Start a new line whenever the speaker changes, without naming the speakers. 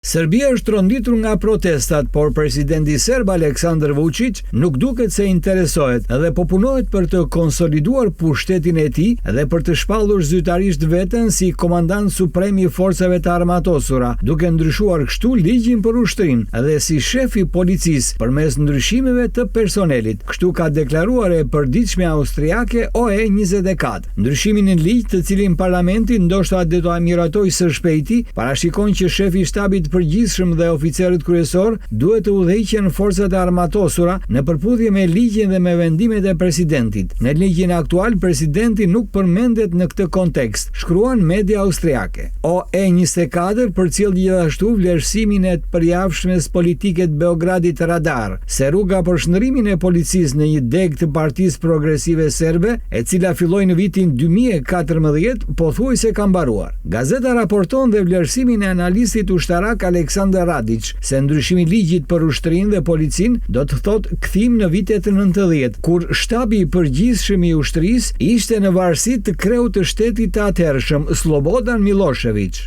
Serbia është tronditur nga protestat, por presidenti serb Aleksandar Vuçiç nuk duket se interesohet dhe po punohet për të konsoliduar pushtetin e tij dhe për të shpallur zyrtarisht veten si komandant suprem i forcave të armatosura, duke ndryshuar kështu ligjin për ushtrinë dhe si shef i policisë përmes ndryshimeve të personelit. Kështu ka deklaruar e përditshmja austriake OE 24. Ndryshimi në ligj, të cilin parlamenti ndoshta do ta miratojë së shpejti, parashikon që shefi i Shtabit të Përgjithshëm dhe oficerët kryesorë duhet të udhëheqin forcat e armatosura në përputhje me ligjin dhe me vendimet e presidentit. Në ligjin aktual, presidenti nuk përmendet në këtë kontekst, shkruan media austriake. OE 24 përcjell gjithashtu vlerësimin e të përjavshmes politike të Beogradit Radar, se rruga për shndërrimin e policisë në një degë të Partisë Progresive Serbe, e cila filloi në vitin 2014, pothuajse ka mbaruar. Gazeta raporton dhe vlerësimin e analistit ushtarak Aleksandar Radiç, se ndryshimi i ligjit për ushtrinë dhe policinë do të thotë kthim në vitet 90, kur shtabi i përgjithshëm i ushtrisë ishte në varësi të kreut të shtetit të atëhershëm, Slobodan Milošević.